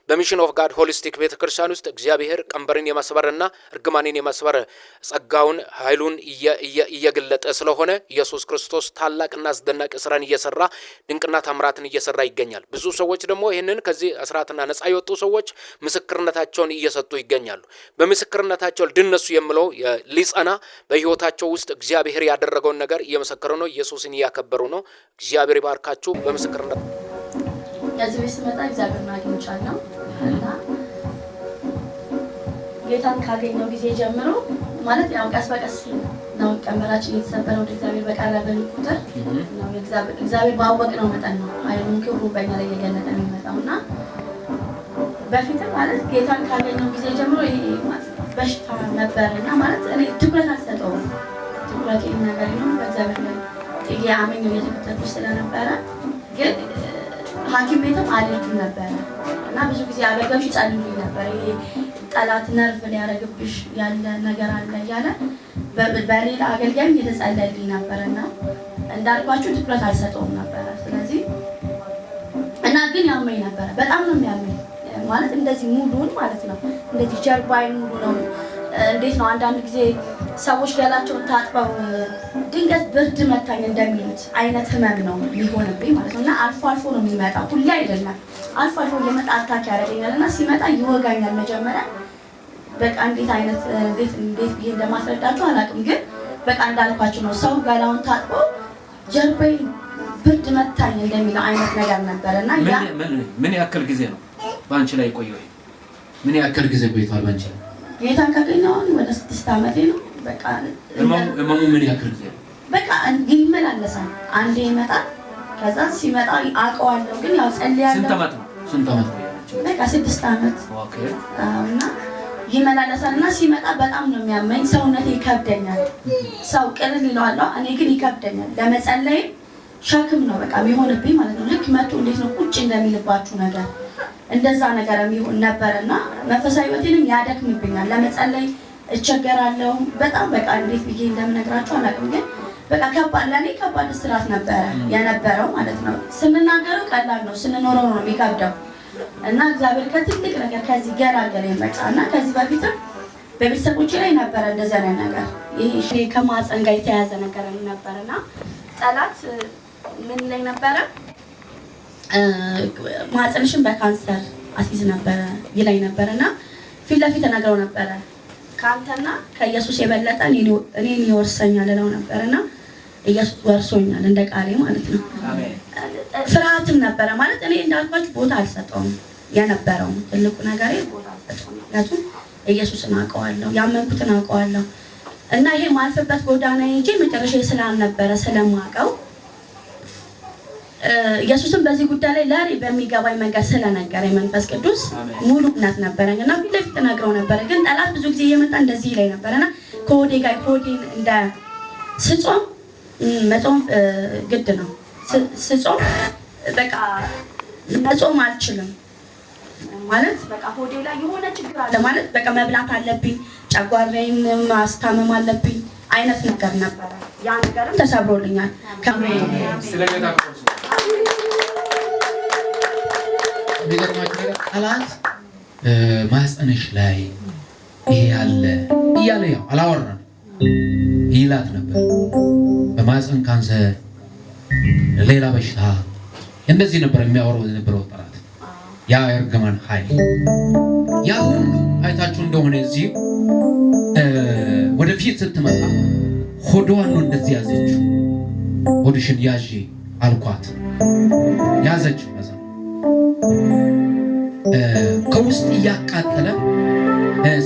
በ Mission of God Holistic ቤተክርስቲያን ውስጥ እግዚአብሔር ቀንበርን የመስበርና እርግማንን የመስበር ጸጋውን ኃይሉን እየገለጠ ስለሆነ ኢየሱስ ክርስቶስ ታላቅና አስደናቂ ስራን እየሰራ ድንቅና ታምራትን እየሰራ ይገኛል። ብዙ ሰዎች ደግሞ ይህንን ከዚህ እስራትና ነጻ የወጡ ሰዎች ምስክርነታቸውን እየሰጡ ይገኛሉ። በምስክርነታቸው ድነሱ የምለው ሊጸና በህይወታቸው ውስጥ እግዚአብሔር ያደረገውን ነገር እየመሰከሩ ነው። ኢየሱስን እያከበሩ ነው። እግዚአብሔር ይባርካችሁ። በምስክርነት ከዚህ ቤት ስመጣ እግዚአብሔርን አግኝቻለሁ እና ጌታን ካገኘው ጊዜ ጀምሮ ማለት ያው ቀስ በቀስ ነው ቀንበራችን እየተሰበረ ወደ እግዚአብሔር በቀረብን ቁጥር ነው እግዚአብሔር ባወቅነው መጠን ነው ኃይሉን ክብሩን በእኛ ላይ እየገለጠ የሚመጣው። እና በፊትም ማለት ጌታን ካገኘው ጊዜ ጀምሮ ይሄ በሽታ ነበር እና ማለት እኔ ትኩረት አልሰጠውም። ትኩረት ይህን ነገር ነው በእግዚአብሔር ላይ ጥዬ አምኜው እየተከተልኩ ስለነበረ ግን ሐኪም ቤትም አልሄድኩም ነበረ እና ብዙ ጊዜ አገልጋዮች ይጸልዩልኝ ነበር። ይሄ ጠላት ነርቭ ሊያደርግብሽ ያለ ነገር አለ እያለ በሌላ አገልጋይም እየተጸለየልኝ ነበር እና እንዳልኳችሁ ትኩረት አልሰጠውም ነበረ። ስለዚህ እና ግን ያመኝ ነበረ። በጣም ነው የሚያመኝ፣ ማለት እንደዚህ ሙሉን ማለት ነው። እንደዚህ ጀርባዬ ሙሉ ነው። እንዴት ነው አንዳንድ ጊዜ ሰዎች ገላቸውን ታጥበው ድንገት ብርድ መታኝ እንደሚሉት አይነት ህመም ነው የሚሆንብኝ ማለት ነው። እና አልፎ አልፎ ነው የሚመጣው፣ ሁሌ አይደለም። አልፎ አልፎ እየመጣ attack ያደርገኛል እና ሲመጣ ይወጋኛል። መጀመሪያ በቃ እንዴት አይነት እንዴት እንዴት ብዬ እንደማስረዳችሁ አላውቅም፣ ግን በቃ እንዳልኳችሁ ነው። ሰው ገላውን ታጥቦ ጀርባዬ ብርድ መታኝ እንደሚለው አይነት ነገር ነበር እና ያ ምን ያክል ጊዜ ነው በአንቺ ላይ ቆየው? ምን ያክል ጊዜ ቆይቷል በአንቺ ላይ? ጌታን ካገኘሁ ወደ 6 ዓመቴ ነው። በቃ ህመሙ ምን ያክል ጊዜ ነው? በቃ ይመላለሳል። አንዴ ይመጣል። ከዛ ሲመጣ አውቀዋለሁ፣ ግን ያው ጸልያለሁ። ስንት ዓመት ነው? ስንት ዓመት ነው? በቃ 6 ዓመት። Okay። እና ይመላለሳል እና ሲመጣ በጣም ነው የሚያመኝ። ሰውነቴ ይከብደኛል። ሰው ቅልል ይለዋል፣ እኔ ግን ይከብደኛል። ለመጸለይም ሸክም ነው በቃ የሚሆንብኝ ማለት ነው። ልክ መቶ እንዴት ነው ቁጭ እንደሚልባችሁ ነገር እንደዛ ነገር የሚሆን ነበርና መንፈሳዊ ሕይወቴንም ያደክምብኛል። ለመጸለይ እቸገራለሁ በጣም። በቃ እንዴት ብዬ እንደምነግራችሁ አላውቅም፣ ግን በቃ ከባድ ለኔ ከባድ እስራት ነበረ የነበረው ማለት ነው። ስንናገረው ቀላል ነው፣ ስንኖረው ነው የሚከብደው። እና እግዚአብሔር ከትልቅ ነገር ከዚህ ገላገለኝ በቃ። እና ከዚህ በፊትም በቤተሰቦቼ ላይ ነበረ እንደዚህ አይነት ነገር፣ ይሄ ከማህፀን ጋር የተያያዘ ነገር ነበርና ጠላት ምን ይለኝ ነበረ? ማህፀንሽን በካንሰር አስይዝ ነበረ ይለኝ ነበርና ፊት ለፊት ተናግረው ነበረ። ከአንተና ከኢየሱስ የበለጠ እኔን ይወርሰኛል እለው ነበርና ኢየሱስ ወርሶኛል እንደ ቃሌ ማለት ነው። ፍርሃትም ነበረ፣ ማለት እኔ እንዳልኳችሁ ቦታ አልሰጠውም የነበረው ትልቁ ነገሬ ቦታ አልሰጠውም። ምክንያቱም ኢየሱስን አውቀዋለሁ፣ ያመንኩትን አውቀዋለሁ እና ይሄ ማልፍበት ጎዳና እንጂ መጨረሻ ስላልነበረ ስለማውቀው ኢየሱስን በዚህ ጉዳይ ላይ ለእኔ በሚገባኝ መንገድ ስለነገረኝ መንፈስ ቅዱስ ሙሉ እምነት ነበረኝ እና ፊት ለፊት ተናግረው ነበረ። ግን ጠላት ብዙ ጊዜ እየመጣ እንደዚህ ይለኝ ነበረና ከሆዴ ጋር ሆዴን እንደ ስጾም፣ መጾም ግድ ነው። ስጾም በቃ መጾም አልችልም፣ ማለት በቃ ሆዴ ላይ የሆነ ችግር አለ፣ ማለት በቃ መብላት አለብኝ፣ ጨጓራዬን ማስታመም አለብኝ አይነት ነገር ነበረ። ያ ነገርም ተሰብሮልኛል። የሚገርማችሁ ነገር ጠላት ማህፀንሽ ላይ ይሄ ያለ እያለ ያው አላወራንም ይላት ነበር። በማህፀን ካንሰር፣ ሌላ በሽታ እንደዚህ ነበር የሚያወራው የነበረው ጠላት። ያ የእርግማን ኃይል ያ ሁሉ አይታችሁ እንደሆነ እዚህ ወደፊት ስትመጣ ሆዷን ነው እንደዚህ ያዘችው። ሆድሽን ያዢ አልኳት፣ ያዘችው። ከዛ ከውስጥ እያቃጠለ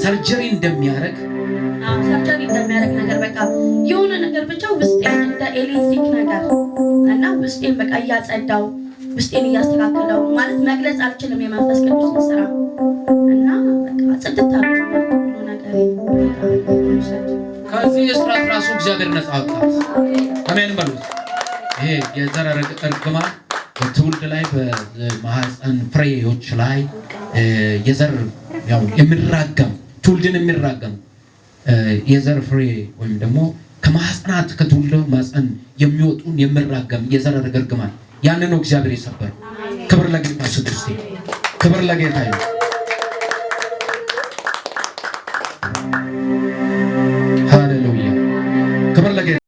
surgery እንደሚያደርግ surgery እንደሚያደርግ ነገር በቃ የሆነ ነገር ብቻ ውስጤን እንደ ኤሌክትሪክ ነገር እና ውስጤን በቃ እያጸዳው ውስጤን እያስተካከለው፣ ማለት መግለጽ አልችልም የመንፈስ ቅዱስን ስራ እና በቃ ጽድት አድርጎኛል ሁሉ ነገር። ከዚህ እስራት ራሱ እግዚአብሔር ነፃ አወጣት። አሜን በሉት። ይሄ የዘር እርግማን በትውልድ ላይ በማህፀን ፍሬዎች ላይ የዘር ያው የሚራገም ትውልድን የሚራገም የዘር ፍሬ ወይም ደግሞ ከማህፀናት ከትውልድ ማህፀን የሚወጡን የሚራገም የዘር እርግማን ያንን ነው እግዚአብሔር የሰበረው። ክብር ለጌታ ኢየሱስ ክርስቶስ። ክብር ለጌታ ይሁን። ሃሌሉያ። ክብር ለጌታ።